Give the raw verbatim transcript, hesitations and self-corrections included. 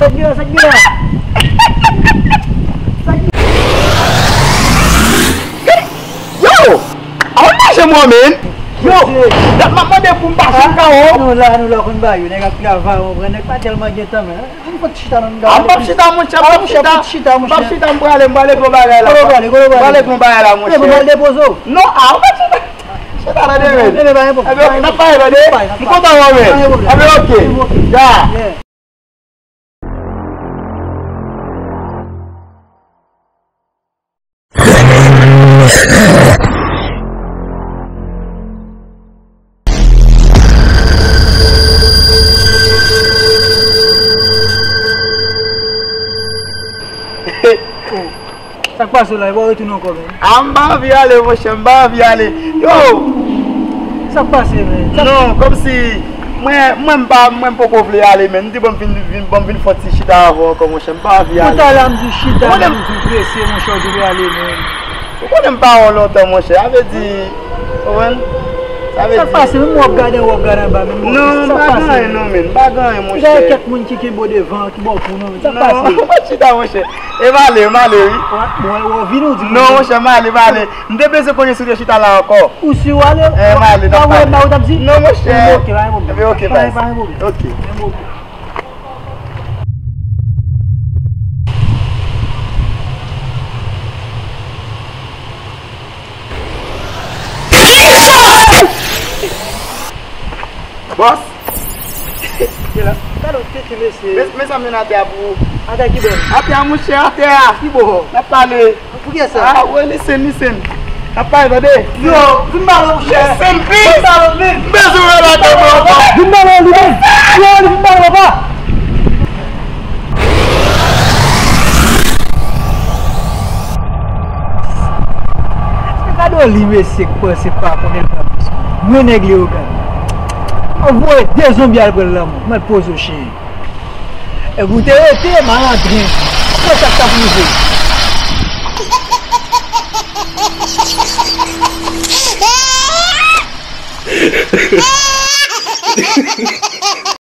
Sa k gen la, sa k gen la? Sa k gen? Yo! A w mache mwen, men! Yo! Dat m ap mande pou m pa sou kawo. Nou la, nou la konn ba yo, nèg ap travay, ou konprann, nèg pa tèlman gen tan, men. Ann fè ti chita nan. A, m p ap chita, monchè, m p ap chita. Chita, monchè. M p ap chita, m prale, m prale gwo bagay la. Kote w prale, kote w prale? M prale gwo bagay la, monchè. Mwen depoze w. Non, a, ou pa chita. Chita la demen. Ebyen, pa gen pwoblèm. Ebyen, n ap pale, tande. M kontan wè w, men. Pa gen pwoblèm. Ebyen, ok. Ya. Sa k pase w la, e pa w retounen ankò, men? A, m pa anvi ale, monchè, m pa anvi ale. Yo! Sa k pase, men? Non, kòmsi mwen, mwen m pa, mwen m poko vle ale, men. M di bon m vin, vin, bon m vin fè yon ti chita avè w ankò, monchè, m pa anvi ale. Ou talè a m di w chita, men ou vin prese, monchè, ou vle ale, men. Ou konnen m pa wè w lontan, monchè. Sa vle di, ou konprann? Sa vle di. Sa k pase, menm w ap gade anwo, w ap gade anba, menm w ap... Non, m pa gen anyen, non, men. M pa gen anyen, monchè. Ou gade kèk moun ki kenbe w devan, ki ba w kou, non, men. Sa k pase? Non, ou pa chita, monchè. E m ale, m ale, wi. Bon, w vini, ou di m... Non, monchè, m ale, m ale. M te bezwen konnen si w te chita la ankò. Ou si w ale? Eh, m ale, n ap pale. Ou t ap di? Non, monchè. Ok, pa gen pwoblèm. Ebyen, ok, baz. Pa gen pwoblèm. Ok. Bòs! Gade yon tete, mesye. Mes, mezanmi, atè a pou ou. Atè ki bò? Atè a, monchè, atè a. Ki bò? N ap pale. Pou kiyès sa? A, wi, listen, listen. N ap pale, tande. Yo, vin ba l, monchè. Listen, please. Vin ba l, vin. M bezwen wè l atè mwen ankò. Vin ba l, vin. Yo, vin ba l, papa. Gade yon li, mesye, k panse pa konnen l pa bezwen. Mwen nèg Leyogàn. Mwen voye de zonbi al pran l lanmò. Mwen poze w chen. E pou te rete malandren. Konsa k t ap rive.